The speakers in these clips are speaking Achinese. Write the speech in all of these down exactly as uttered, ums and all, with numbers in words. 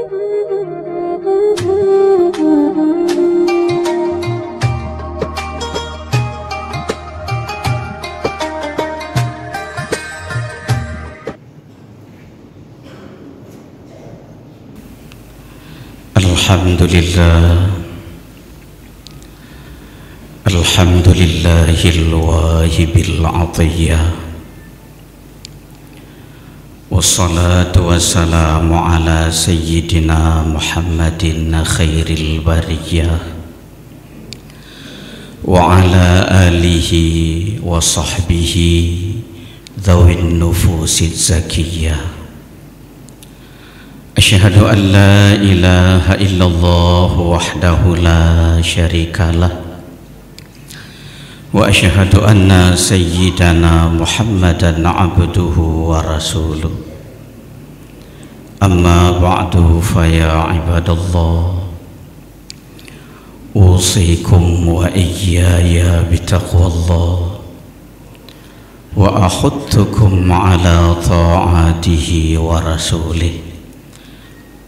Alhamdulillah. Alhamdulillahil wahibil atiyah. Wassalatu wassalamu ala sayyidina Muhammadin khairil bariyah, wa ala alihi wa sahbihi dzawin nufusiz zakiyah. Asyhadu an la ilaha illallah wahdahu la syarikalah, wa asyhadu anna sayyidana Muhammadan abduhu wa rasuluh. Amma ba'du, fa ya ibadallah, usikum wa iyyaya bitaqwallah, wa ahuttukum ala ta'atihi wa rasulih,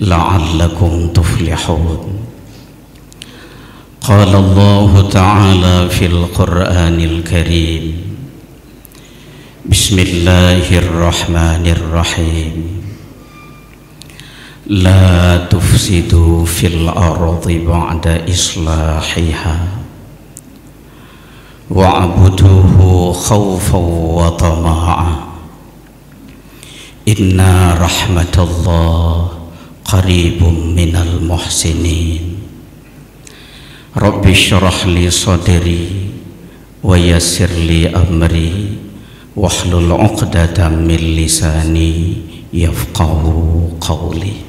la'allakum tuflihun. Qala Allahu ta'ala fil Qur'anil Karim, bismillahirrahmanirrahim. La tufsidu fil ardi ba'da islahiha, wa'buduhu khaufan wa tama'a. Inna rahmatallah qaribum minal muhsinin. Rabbi syrah li sadri wa yassir li amri wahlul 'uqdatam min lisani yafqahu qawli.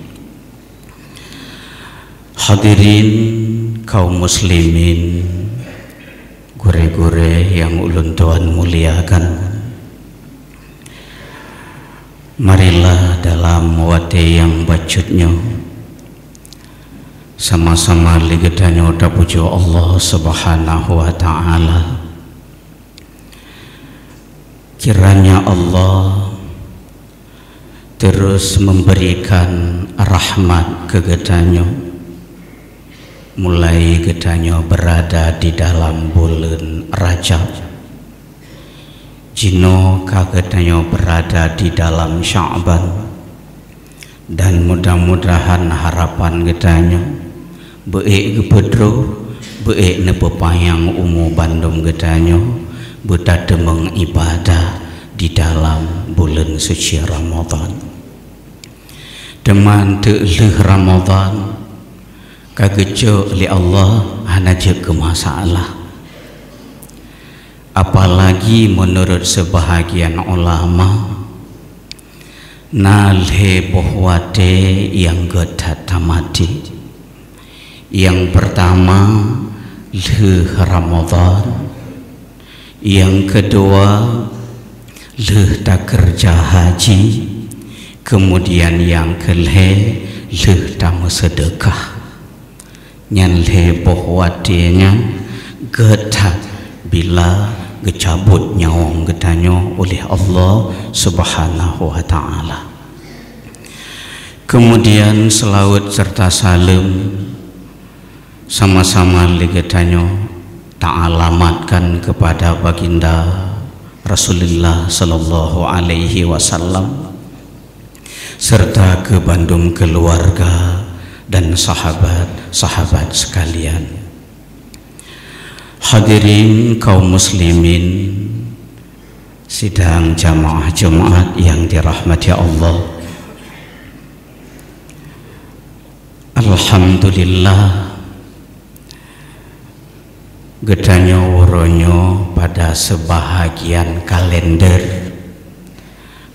Hadirin kaum muslimin, gurée-gurée nyang ulôn tuan muliakan, marilah dalam watée nyang bacut nyoe sama-sama lé geutanyoe tapujoe Allah Subhanahu wa Ta'ala. Kiranya Allah terus memberikan rahmat keu geutanyoe, mulai geutanyoe berada di dalam buleuen Rajab. Jinoe ka geutanyoe berada di dalam Sya'ban. Dan mudah-mudahan harapan geutanyoe beu-ék geupeudroe, beu-ék neupeupanyang umu bandum geutanyoe, beutateumeung ibadah di dalam buleuen suci Ramadhan. Teuma teuk lheueh Ramadhan ka geucok lé Allah hana jeuet keu masalah. Apalagi meunurot seubahagian ulama, na lhée boh watée nyang gét that tamaté. Nyang peurtama, lheueh Ramadhan. Nyang keudua, lheueh takeureuja haji. Keumudian nyang keulhée, lheueh tameuseudeukah. Nyan lhée boh watée nyan gét that bila geucabot nyawöng geutanyoe uleh Allah Subhanahu wa Ta'ala. Keumudian, seulaweuet serta saleuem sama-sama lé geutanyoe taalamatkan keupada Baginda Rasulullah sallallahu alaihi wasallam, serta keu bandum keuluwarga dan sahabat-sahabat seukalian. Hadirin kaum muslimin, sidang jamaah Jumat nyang dirahmati Allah. Alhamdulillah, geutanyoe uroe nyoe pada seubahagian kalender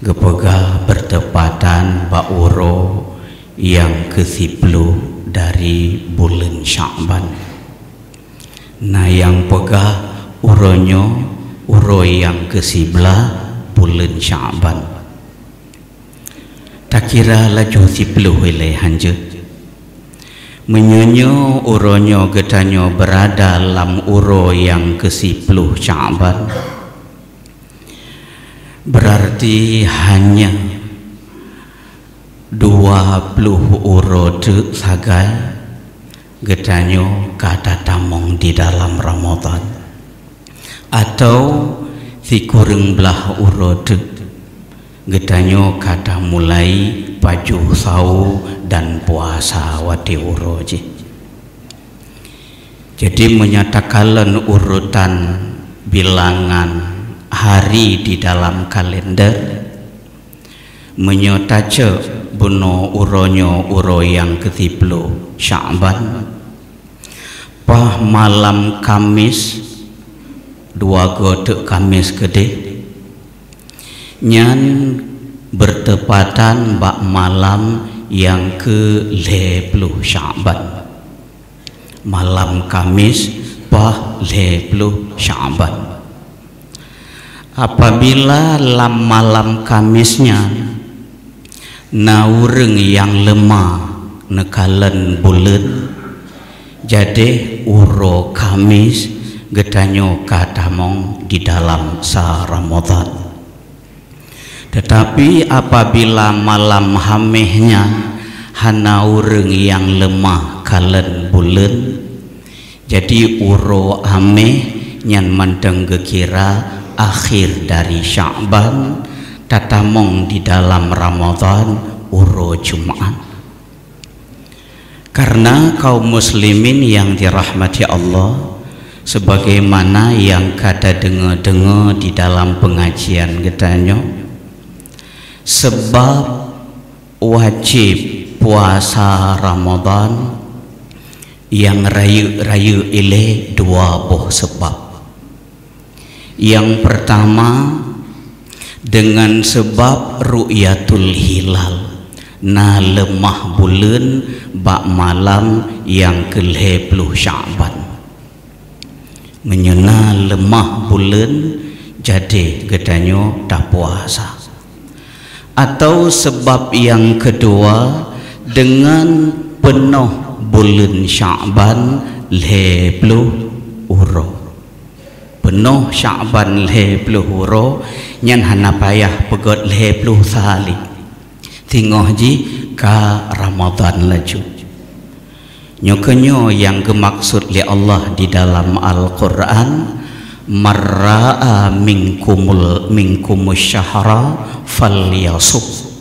geupeugah beurtepatan bak uroe nyang keusiploh dari buleuen Sya'ban. Na nyang peugah uroe nyoe uroe nyang keusiblaih buleuen Sya'ban. Takira laju siploh ilée hanjeuet. Meunyoe nyoe uroe nyoe geutanyoe beurada lam uroe nyang keusiploh Sya'ban, beurarti hanya dua Dua ploh uroe teuk sagai geutanyoe ka tatamong di dalam Ramadhan, atau sikureueng blaih uroe teuk geutanyoe ka tamulai pajoh sawo dan puasa watée uroe jih. Jadi, meunyoe takalon urutan bilangan hari di dalam kalender, meunyoe tacok bunoe uroe nyoe uroe nyang keusiploh Sya'ban, paih malam Kamis, dua goe teuk Kamis keudeh, nyan bertepatan bak malam nyang keu lhée ploh Sya'ban. Malam Kamis, paih lhée ploh Sya'ban. Apabila lam malam Kamis nyan na ureuëng nyang leumah neukalon buleuen, jadeh uroe Kamis geutanyoe ka tamong di dalam sa Ramadhan. Teutapi apabila malam Haméh nyan hana ureuëng nyang leumah kalon buleuen, jadi uroe Haméh nyan mantong geukira akhir dari Sya'ban, tatamong di dalam Ramadhan uroe Jumat. Karena kaum muslimin yang dirahmati Allah, sebagaimana yang ka tadeungoe-deungoe di dalam pengajian geutanyoe, sebab wajib puasa Ramadhan nyang rayeuk-rayeuk ilée dua boh sebab. Nyang pertama, dengan sebab ru'yatul hilal, na leumah buleuen bak malam nyang keu lhée ploh Sya'ban. Meunyoe na leumah buleuen, jadeh geutanyoe tapuasa. Atau sebab nyang keudua, dengan peunoh buleuen Sya'ban lhée ploh uroe. Peunoh Sya'ban lhée ploh uroe, nyan hana payah peugét lhée ploh sa lé. Singoh jih ka Ramadhan laju. Nyoe keunyoe nyang geumaksud lé Allah di dalam Al-Qur'an, "Man ra'a minkumul, minkumus syahra falyasum."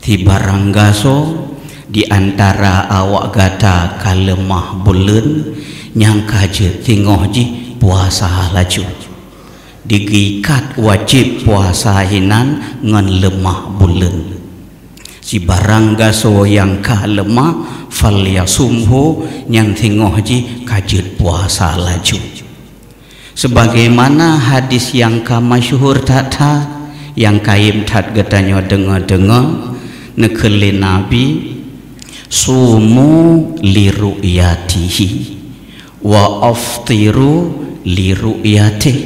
Sibarang gasoe di antara awak gata ka leumah buleuen, nyang ka jeuet singoh jih puasa laju. Digeuikat wajéb puasa hinan ngon leumah buleuen. Sibarang gasoe nyang ka leumah, falyasumhu, nyan singoh jih ka jeuet puasa laju. Sebagaimana hadis nyang ka masyhur that-that, nyang kayém that geutanyoe deungoe-deungoe, neukheun lé Nabi, "Sumu liru'yatihi, wa aftiru liru'yatih."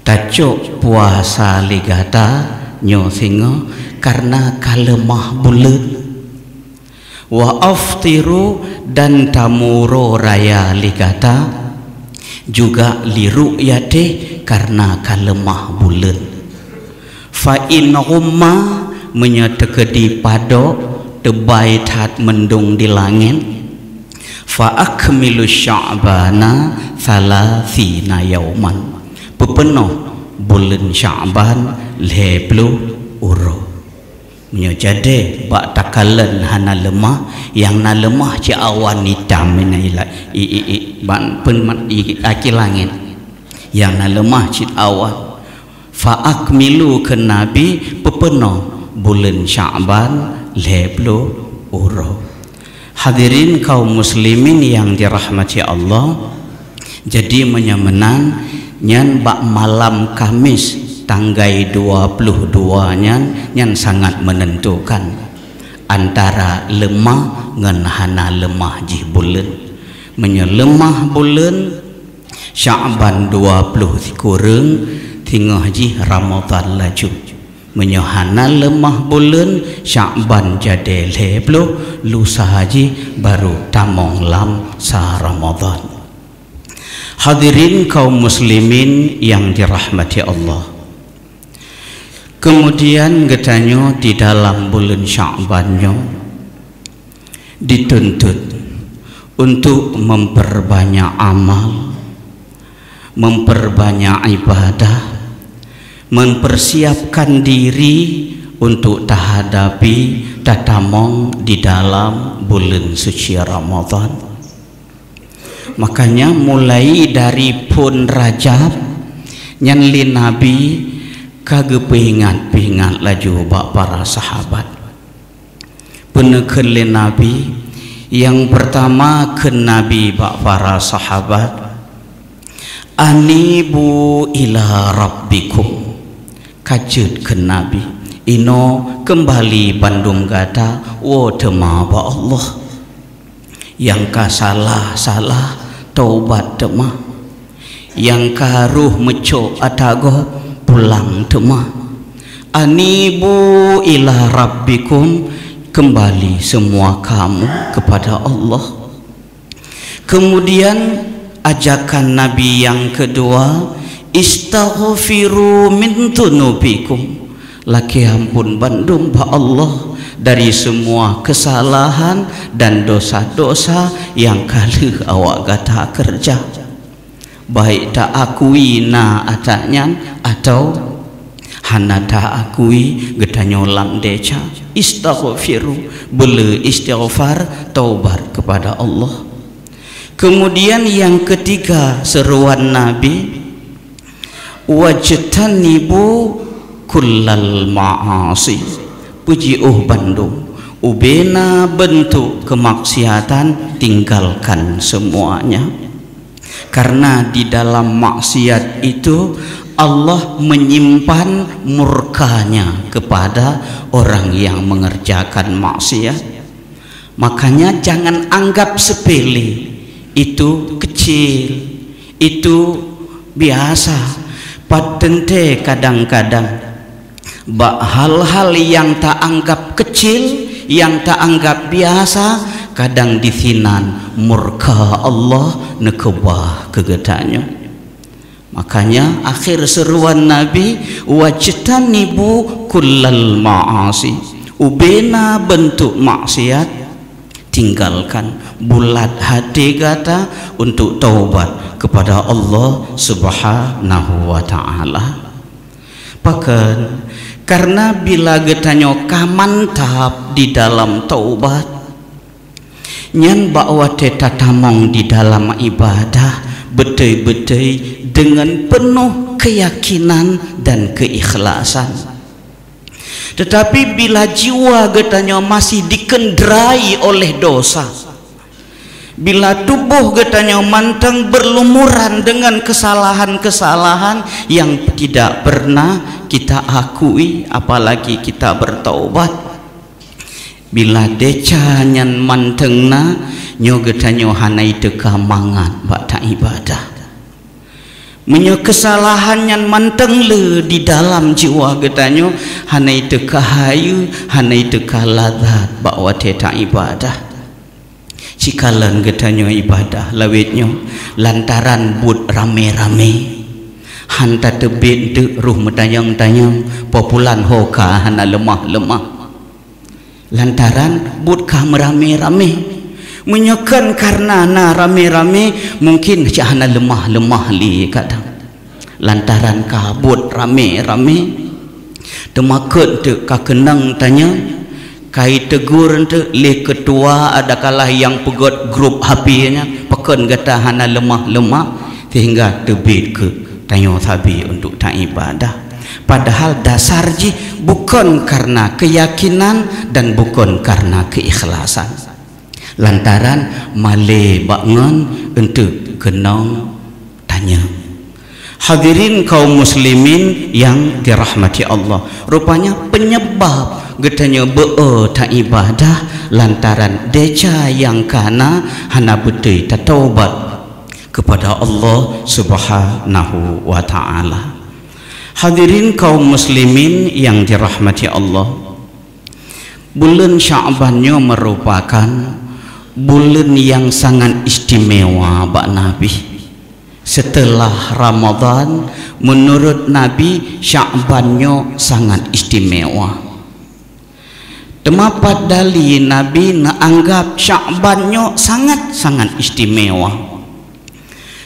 Tacok puasa lé gata nyoe singoh kareuna ka leumah buleuen. Wa aftiru, dan tamuroe raya lé gata juga liru'yatih kareuna ka leumah buleuen. Fa in ghumma, meunyoe teukeudi padok teubai that meundong di langét, fa akmilu sya'bana thalathina yauman, peupeunoh buleuen Sya'ban lhée ploh uroe. Meunyoe jadeh bak takalon hana leumah, nyang na leumah cit awan itam inan ilai, i, i, i, ban peun mat i, aki langét. Nyang na leumah cit awan. Fa akmilu, kheun Nabi, peupeunoh buleuen Sya'ban lhée ploh uroe. Hadirin kaum muslimin nyang dirahmati Allah, jadi meunyoe meunan, nyan bak malam Kamis tanggai dua ploh dua nyan, nyan sangat menentukan antara leumah ngon hana leumah jih buleuen. Meunyoe leumah buleuen, Sya'ban dua ploh sikureueng, singoh jih Ramadhan laju. Meunyoe hana leumah buleuen, Sya'ban jadeh lhée ploh, lusa jih barô tamong lam sa Ramadhan. Hadirin kaum muslimin nyang dirahmati Allah. Kemudian geutanyoe di dalam buleuen Sya'ban nyoe dituntut untuk memperbanyak amal, memperbanyak ibadah, mempersiapkan diri untuk tahadapi, tatamong di dalam buleuen suci Ramadhan. Makanya mulai dari phon Rajab nyan lé Nabi ka geupeuingat-peuingat laju bak para sahabat. Peue kheun lé Nabi? Nyang pertama kheun Nabi bak para sahabat, "Anibu ila rabbikum." Ka jeuet kheun Nabi, "Inoe keumbali bandum gata woe teuma bak Allah. Nyang ka salah-salah, taubat teuma. Nyang ka rôh meucok ata gob, pulang teuma. Anibu ila rabbikum, kembali semua kamu kepada Allah." Kemudian ajakan Nabi yang kedua, "Istaghfiru min dzunubikum." Lakée ampôn bandum bak Allah dari semua kesalahan dan dosa-dosa nyang ka lheueh awak gata keureuja. Baik ta akui na ata nyan atawa hana ta akui, geutanyoe lam desya, istaghfiru, beuleu istighfar, taubat kepada Allah. Kemudian yang ketiga seruan Nabi, "Wajtanibu kullal ma'asi." Peujiôh bandum, ubena bentuk kemaksiatan, tinggalkan semuanya. Karena di dalam maksiat itu Allah menyimpan murkanya kepada orang yang mengerjakan maksiat. Makanya jangan anggap sepele, itu kecil, itu biasa. Pat teuntée kadang-kadang bak hal-hal nyang ta anggap kecil, nyang ta anggap biasa, kadang disinan murka Allah neukeubah keu geutanyoe. Makanya akhir seruan Nabi, "Wajtanibu kullal ma'asi." Ubena bentuk maksiat, tinggalkan. Bulat hati gata untuk taubat kepada Allah Subhanahu wa Ta'ala. Pakon? Karena bila geutanyoe ka mantap di dalam taubat, nyan bak watée tatamong di dalam ibadah beutôi-beutôi deungon peunoh keuyakinan dan keuikhlasan. Tetapi bila jiwa geutanyoe masih dikeundrai oleh dosa, bila tuboh geutanyoe mantong berlumuran dengan kesalahan-kesalahan yang tidak pernah kita akui, apalagi kita bertaubat, bila desya nyan mantong na, nyoe geutanyoe hana teuka mangat bak taibadah. Meunyoe keusalahan nyan mantong le di dalam jiwa geutanyoe, hana teuka hayeue, hana teuka lazat bak watée taibadah. Cikalon geutanyoe ibadah lawét nyoe lantaran buet ramé-ramé. Han tateubiet teuk rôh meutanyong-tanyong, po pulan ho ka hana leumah-leumah. Lantaran buet ka meuramé-ramé. Meunyoe kon kareuna na ramé-ramé, mungken cit hana leumah-leumah lé kadang. Lantaran ka buet ramé-ramé, teumakot teuk ka keunong tanyong, ka iteugur teuk lé keutua adakalah nyang peugét grup H P nyan, pakon gata hana leumah-leumah, sehingga teubiet keu tanyoe sabe untuk taibadah. Padahal dasar jih bukon kareuna keuyakinan dan bukon kareuna keuikhlasan. Lantaran malée bak ngon eunteuk keunong tanyong. Hadirin kaum muslimin yang dirahmati Allah, rupanya penyebab geutanyoe beu-o taibadah lantaran desya nyang kana hana beutôi tataubat kepada Allah Subhanahu wa Ta'ala. Hadirin kaum muslimin yang dirahmati Allah, buleuen Sya'ban nyoe merupakan buleuen nyang sangat istimewa bak Nabi. Setelah Ramadan, menurut Nabi, Sya'ban nyoe sangat istimewa. Teuma pat dali Nabi neuanggab Sya'ban nyoe sangat-sangat istimewa.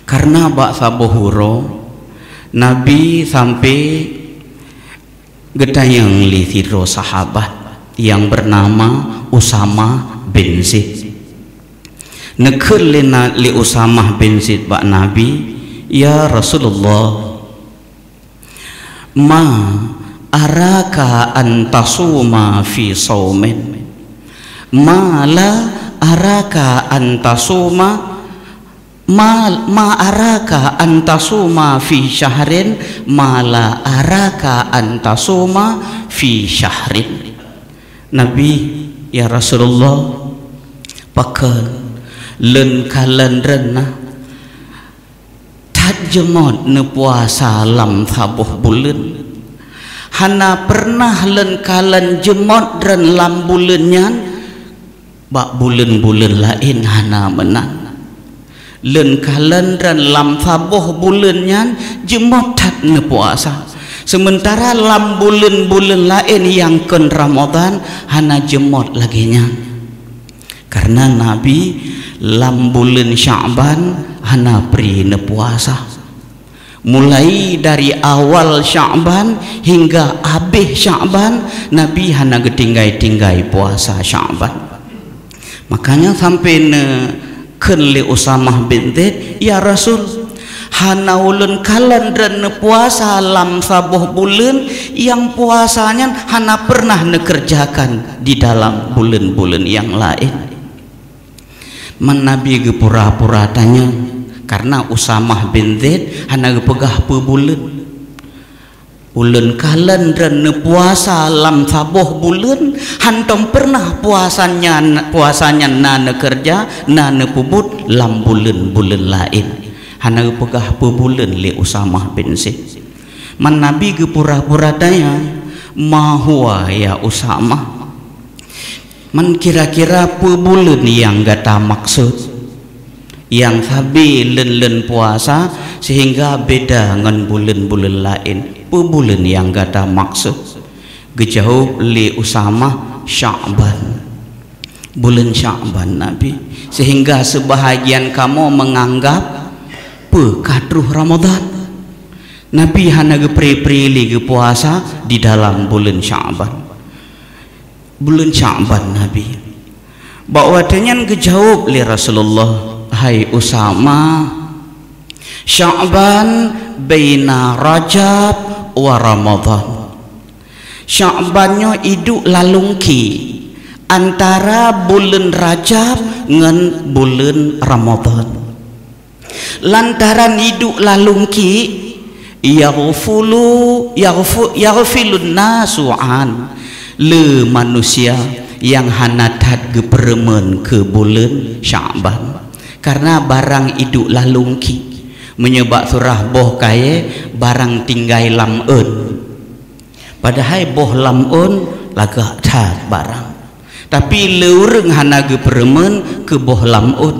Karena bak saboh uroe, Nabi sampai geutanyong lé sidroe sahabat nyang bernama Usamah bin Zaid. Neukheun lé na-, lé Usamah bin Zaid bak Nabi, "Ya Rasulullah, ma araka an tasuma fi saumin, ma la araka an tasuma, ma, ma araka an tasuma fi syahrin, ma la araka an tasuma fi syahrin." Nabi, "Ya Rasulullah, pakon lôn kalon droeneuh that jeumot neupuasa lam saboh buleuen? Hana peureunah lôn kalon jeumot droen lam buleuen nyan bak buleuen-buleuen laén hana meunan. Lôn kalon droen lam saboh buleuen nyan jeumot that neupuasa. Sementara lam buleuen-buleuen laén nyang kon Ramadan hana jeumot lagée nyan." Karena Nabi lam buleuen Sya'ban hana pri neupuasa. Mulai dari awal Sya'ban hingga abéh Sya'ban, Nabi hana geutinggai-tinggai puasa Sya'ban. Makanya sampai neukheun lé Usamah bin Zaid, "Ya Rasul, hana ulôn kalon droen neupuasa lam saboh buleuen nyang puasa nyan hana pernah neukeureujakan di dalam buleuen-buleuen nyang laén." Man Nabi geupura-pura tanyong, karena Usamah bin Zaid hana geupeugah peue buleuen. "Ulôn kalon droen neupuasa lam saboh buleuen, hántom pernah puasa nyan, puasa nyan na neukeureuja, na neupeubuet lam buleuen-buleuen laén." Hana geupeugah peue buleuen lé Usamah bin Zaid. Man Nabi geupura-pura tanyong, "Ma huwa ya Usamah?" Man kira-kira peue buleuen nyang gata maksud? Nyang sabe lôn-lôn puasa sehingga beda ngon buleuen-buleuen laén. Peue buleuen nyang gata maksud? Geujaweueb lé Usamah, "Sya'ban." Buleuen Sya'ban, Nabi. Sehingga sebahagian kamoe menganggap peue ka troh Ramadan. Nabi hana geupri-pri lé geupuasa di dalam buleuen Sya'ban. Buleuen Sya'ban Nabi. Bak watée nyan geujaweueb lé Rasulullah, "Hai Usamah, Sya'ban baina Rajab wa Ramadan." Sya'ban nyoe iduek lalungki antara buleuen Rajab ngon buleuen Ramadan. Lantaran iduek lalungki, yaghfulu, yaghfu-, yaghfilun nasu an, le manusia nyang hana that geupeureumeun keu buleuen Sya'ban. Karena barang iduek lalungki, meunyoe bak surah boh kayée, barang tinggai lam ôn. Padahai boh lam ôn lagak that barang. Tapi le ureuëng hana geupeureumeun keu boh lam ôn.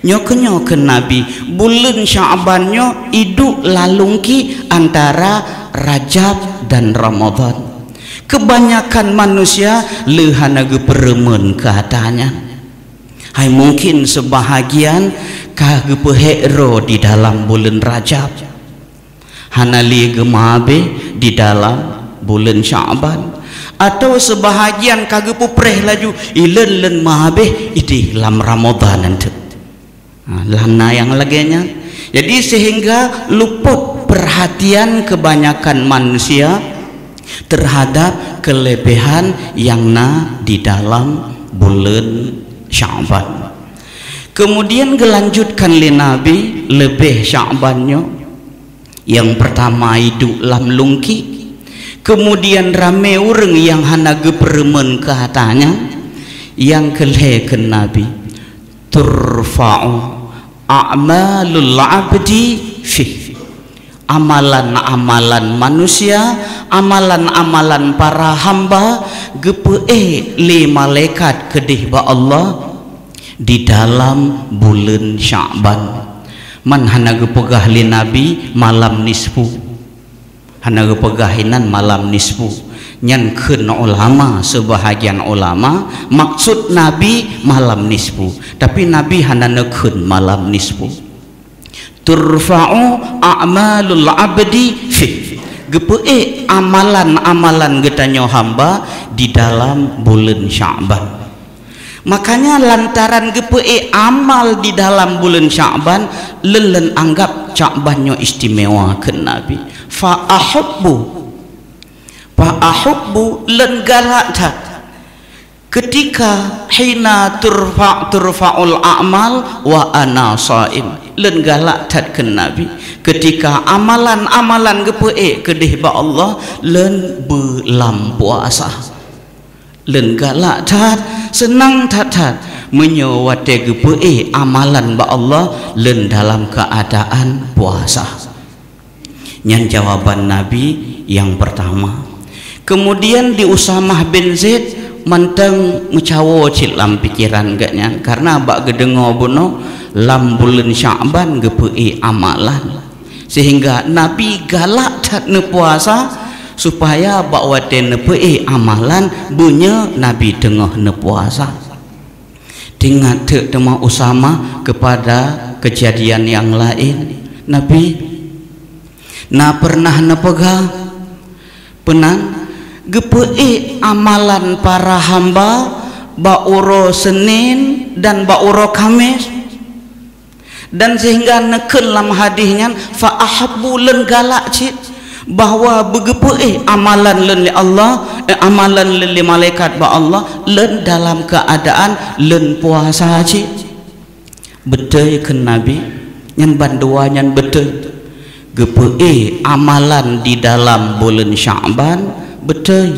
Nyoe keunyoe kheun Nabi, buleuen Sya'ban nyoe iduek lalungki antara Rajab dan Ramadan. Kebanyakan manusia le hana geupeureumeun keu ata nyan. Hai mungkin seubahagian ka geupeuhék droe di dalam buleuen Rajab. Hana lé geumeuhabéh di dalam buleuen Sya'ban. Atawa seubahagian ka geupeupreh laju, "Ilôn lôn meuhabéh idéh lam Ramadan nyan teuk." Ha, hana nyang lagée nyan. Jadi sehingga luput perhatian kebanyakan manusia terhadap kelebihan yang na di dalam buleuen Sya'ban. Kemudian geulanjutkan lé Nabi leubeh Sya'ban nyoe. Nyang peurtama iduek lam lungki, kemudian ramé ureuëng nyang hana geupeureumeun keu ata nyan, nyang keulhée kheun Nabi, "Turfa'u a'malul abdi fih." Amalan-amalan manusia, amalan-amalan para hamba geupeuék lé malaikat keudeh bak Allah di dalam buleuen Sya'ban. Man hana geupeugah lé Nabi malam nisfu. Hana geupeugah inan malam nisfu. Nyan kheun ulama, seubahagian ulama, maksud Nabi malam nisfu. Tapi Nabi hana neukheun malam nisfu. "Turfa'u a'malul abdi fi." Geupeuék amalan-amalan geutanyoe hamba di dalam buleuen Sya'ban. Makanya lantaran geupeuék amal di dalam buleuen Sya'ban, lôn, lôn anggab Sya'ban nyoe istimewa, kheun Nabi. Fa ahubbu, fa ahubbu, lôn galak that. Ketika hina turfa, turfa'ul a'mal wa ana shaim. Lôn galak that, kheun Nabi. Ketika amalan-amalan geupeuék keudeh bak Allah, lôn beulam puasa. Lôn galak that, seunang that-that meunyoe watée geupeuék amalan bak Allah lôn dalam keuadaan puasa. Nyan jawaban Nabi nyang peurtama. Keumudian di Usamah bin Zaid mantong meucawo cit lam pikeran geuhnyan, kareuna bak geudeungoe bunoe lam buleuen Sya'ban geupeuék amalan. Sehingga Nabi galak that neupuasa, supaya bak watée neupeuék amalan, beunyoe Nabi teungoh neupuasa. Teuingat teuk teuma Usamah kepada kejadian nyang laén. Nabi na pernah neupeugah, peunan geupeuék amalan para hamba bak uroe Senin dan bak uroe Kamis. Dan sehingga neukheun lam hadih nyan, fa ahabbu, lôn galak cit bahwa beugeupeuék amalan lôn lé Allah, eh, amalan lôn lé malaikat bak Allah, lôn dalam keuadaan lôn puasa cit. Beutôi kheun Nabi, nyan bandua nyan beutôi. Geupeuék amalan di dalam buleuen Sya'ban, beutôi.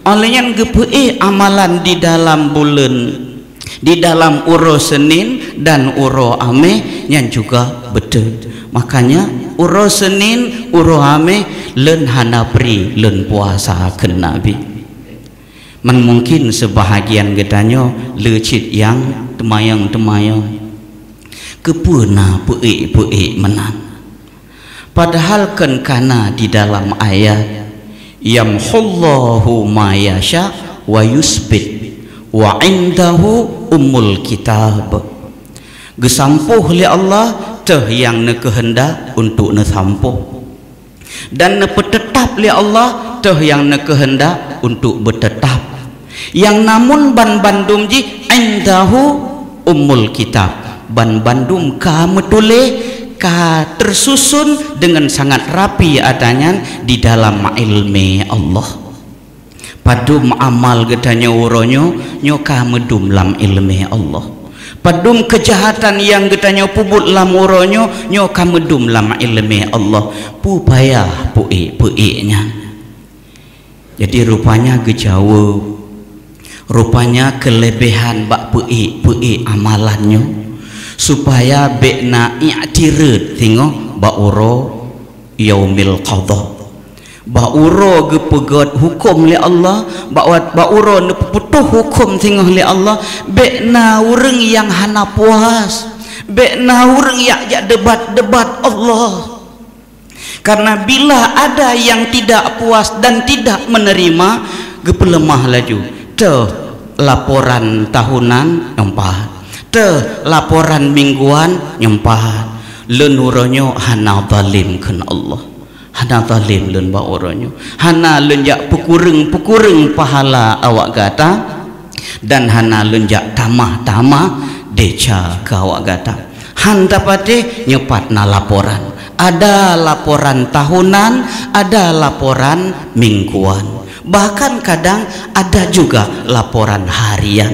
Óh lheueh nyan geupeuék amalan di dalam buleuen Di dalam uroe Senin dan uroe Ameh nyan juga beutôi. Makanya uroe Senin, uroe Ameh lôn hana pri lôn puasa, kheun Nabi. Man mungkin seubahagian geutanyoe le cit nyang teumayong-teumayong. Keupeue na peuék-peuék meunan? Padahal kan kana di dalam ayat, "Yamhullahu ma yasha wa yusbit, wa indahu ummul kitab." Geusampôh lé Allah teuh nyang neukeuheundak untuk neusampôh. Dan neupeuteutap lé Allah teuh nyang neukeuheundak untuk beuteutap. Nyang namun ban bandum jih indahu ummul kitab, ban bandum ka meutuléh, ka teususun deungon sangat rapi atanyan di dalam iéleumé Allah. Padum amal geutanyoe uroe nyoe, nyoe ka meudum lam iéleumé Allah. Padum keujahatan nyang geutanyoe peubuet lam uroe nyoe, nyoe ka meudum lam iéleumé Allah. Peue payah peuék-peuék nyan. Jadi rupanya geujaweueb, rupanya keuleubehan bak peuék-peuék amalan nyoe, supaya bék na i'tirad singoh bak uroe yaumil qadha. Bak uroe geupeugét huköm lé Allah, bak wat, bak uroe neupeuputoh huköm singoh lé Allah, bék na ureuëng nyang hana puas, bék na ureuëng jak, jak debat-debat Allah. Karena bila ada yang tidak puas dan tidak menerima, geupeuleumah laju. Teuh laporan tahunan nyoe pahat. Teuh laporan mingguan nyoe pahat. Lôn uroe nyoe hana zalim kheun Allah. Hana zalim lôn bak uroe nyoe. Hana lôn jak peukureueng-peukureueng pahala awak gata. Dan hana lôn jak tamah-tamah desya keu awak gata. Han tapatéh nyoe pat na laporan. Ada laporan tahunan, ada laporan mingguan. Bahkan kadang ada juga laporan harian.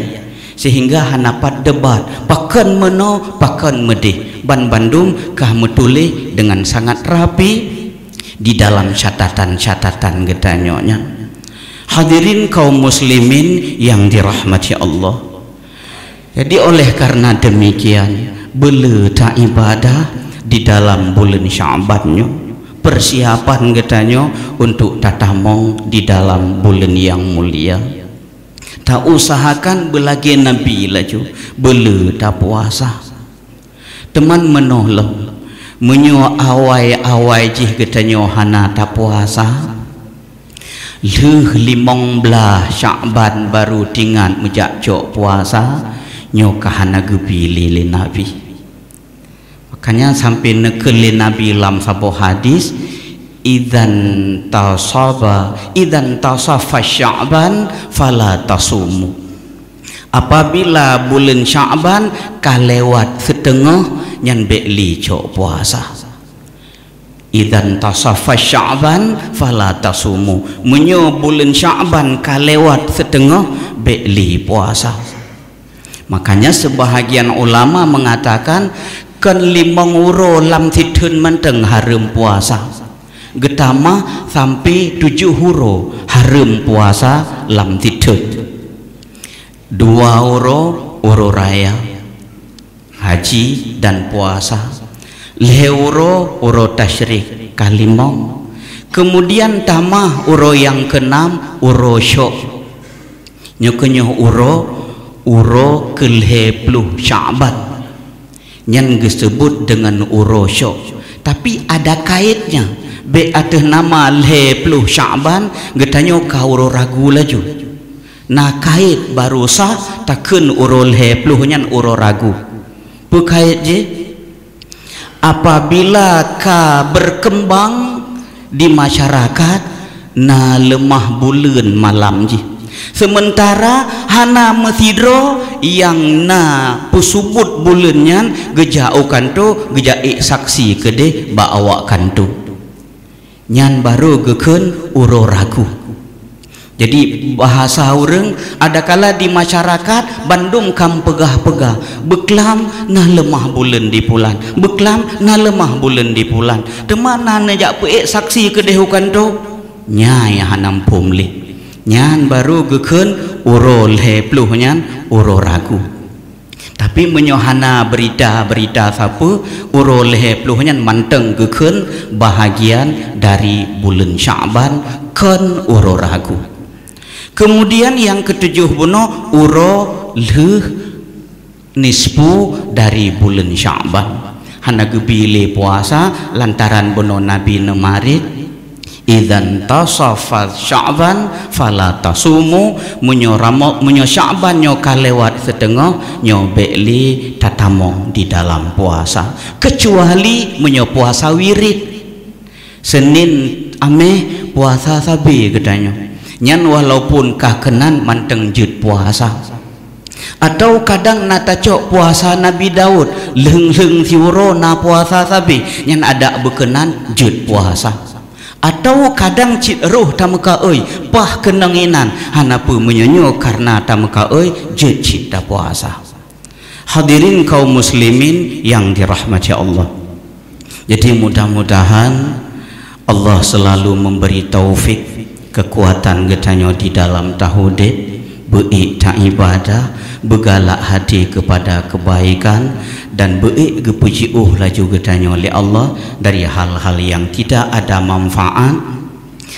Sehingga hana pat debat, pakon meunoe, pakon meudéh. Ban bandum ka meutuléh deungon sangat rapi di dalam catatan-catatan geutanyoe nyan. Hadirin kaum muslimin yang dirahmati Allah. Jadi oleh karena demikian, beule ta ibadah di dalam buleuen Sya'ban nyoe, persiapan geutanyoe untuk tatamong di dalam buleuen nyang mulia. Ta usahakan beulagée Nabi laju, beule ta puasa. Teuma meunoe lom, Meunyoe awai-awai jih geutanyoe hana tapuasa, lheueh limong blaih Syakban baru tingat meujak cok puasa, nyoe ka hana geubi lé, lé Nabi. Makanya sampai neukheun lé Nabi lam saboh hadis, "Idzan tasaba, idzan tasafa Syakban fala tasumu." Apabila buleuen Syakban ka lewat siteungoh, nyan bék lé cok puasa. "Idzan tasafa Syakban fala tasumu." Meunyoe buleuen Syakban ka lewat siteungoh, bék lé puasa. Makanya, sebahagian ulama mengatakan, kon limong uroe lam sitheun mantong hareuem puasa. Geutamah sampai tujoh uroe hareuem puasa lam sitheun. Dua uroe, uroe raya, haji dan puasa. Lhée uroe, uroe tasyrik, ka limong. Kemudian tamah uroe nyang keunam, uroe syok. Nyoe keunyoe uroe, uroe keulhée ploh Syakban. Nyan geuseubut deungon uroe syok. Tapi ada kaitnya. Bék ateueh nama lhée ploh Syakban, geutanyoe ka uroe ragu laju. Na kait baru sah takheun uroe lhée ploh nyan uroe ragu. Peue kait jih? Apabila ka berkembang di masyarakat, na leumah buleuen malam jih. Sementara hana meusidroe nyang na peusubuet buleuen nyan geujak u kantô, geujak ék saksi keudeh bak awak kantô. Nyan barô geukheun uroe ragu. Jadi, bahasa ureuëng, adakala di masyarakat bandum ka meupeugah-peugah, "Beuklam na leumah buleuen di pulan, beuklam na leumah buleuen di pulan." Teuma na neujak peuék saksi keudeh u kantô? Nyan nyang hana muphom lé. Nyan barô geukheun uroe lhée ploh nyan uroe ragu. Tapi meunyoe hana beurita-beurita sapeue, uroe lhée ploh nyan mantong geukheun bahagian dari buleuen Syakban, kon uroe ragu. Keumudian nyang keutujoh bunoe uroe lheueh nisfu dari buleuen Syakban. Hana geubi lé puasa lantaran bunoe Nabi neumarit, "Idzan tasafa Sya'ban fala tasumu," meunyoe ramo-, meunyoe Sya'ban nyoe ka lewat siteungoh, nyoe bék lé tatamong di dalam puasa, keucuali meunyoe puasa wirit. Senin Ameh puasa sabe geutanyoe. Nyan walaupun ka keunan mantong jeuet puasa. Atawa kadang na tacok puasa Nabi Daud, lheueng-lheueng siuroe na puasa sabe, nyan adak beukeunan jeuet puasa. Atawa kadang cit roh tameukaôi, paih keunong inan, hana peue meunyoe nyoe kareuna tameukaôi jeuet cit tapuasa. Hadirin kaum muslimin yang dirahmati Allah. Jadi, mudah-mudahan Allah selalu memberi taufik, kekuatan geutanyoe di dalam taudeb, beuék taibadah, beugalak hati kepada kebaikan, dan beuék geupeujiôh laju geutanyoe lé Allah dari hal-hal yang tidak ada manfaat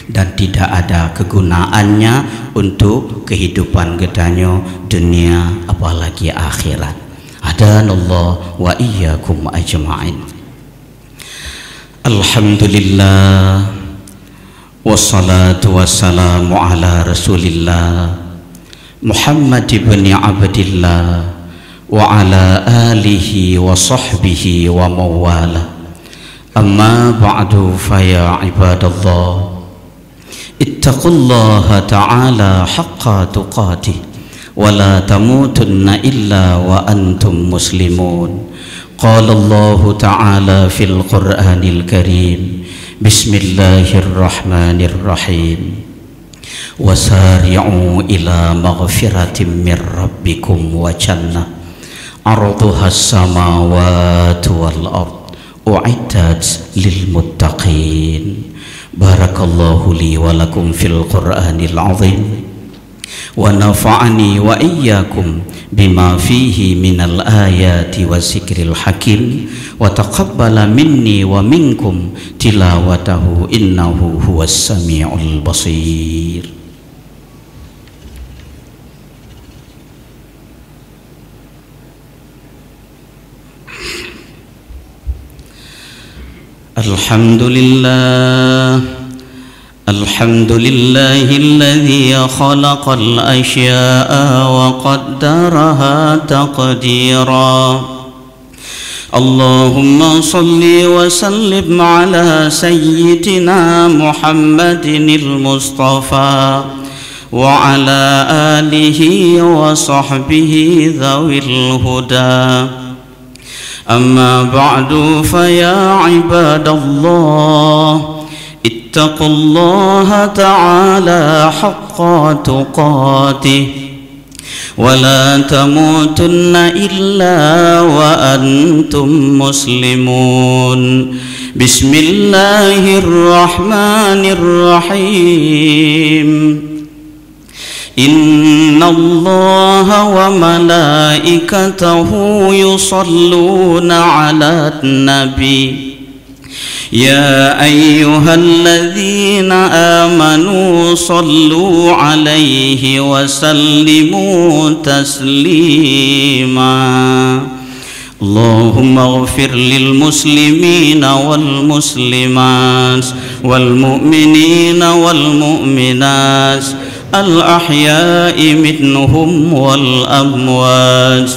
dan tidak ada kegunaannya untuk kehidupan geutanyoe dunia apalagi akhirat. Hadanallah wa iyyakum ajma'in. Alhamdulillah, wassalatu wassalamu ala Rasulillah, Muhammad ibni Abdillah, wa ala alihi wa sahbihi wa mawala. Amma ba'du, fa ya ibadallah, ittaqullaha ta'ala haqqa tuqatih, wa la tamutunna illa wa antum muslimun. Qala Allahu ta'ala fil Qur'anil Karim, bismillahirrahmanirrahim. Wasari'u ila maghfiratin mir rabbikum wa jannah arduhas samawati wal ard u'iddat lil muttaqin. Barakallahu li wa lakum fil Qur'anil azim. Wa nafa'ani wa iyyakum bima fihi minal ayati wa zikril hakim. Wa taqabbala minni wa minkum tilawatahu innahu huwas samiul basir. الحمد لله. الحمد لله الذي خلق الأشياء وقدرها تقديرا. اللهم صل وسلم على سيدنا محمد المصطفى وعلى آله وصحبه ذوي الهدى. أما بعد، فيا عباد الله، اتقوا الله تعالى حق تقاته، ولا تموتن إلا وأنتم مسلمون. بسم الله الرحمن الرحيم. إن الله وملائكته يصلون على النبي. يا أيها الذين آمنوا صلوا عليه وسلموا تسليما. اللهم اغفر للمسلمين والمسلمات والمؤمنين والمؤمنات الأحياء منهم والأموات،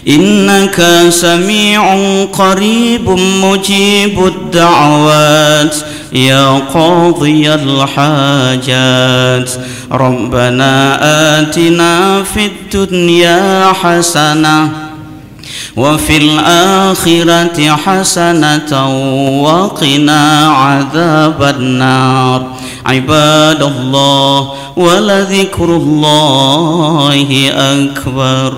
إنك سميع قريب مجيب الدعوات يا قاضي الحاجات. ربنا آتنا في الدنيا حسنة وفي الآخرة حسنة وقنا عذاب النار. عباد الله، ولذكر الله أكبر.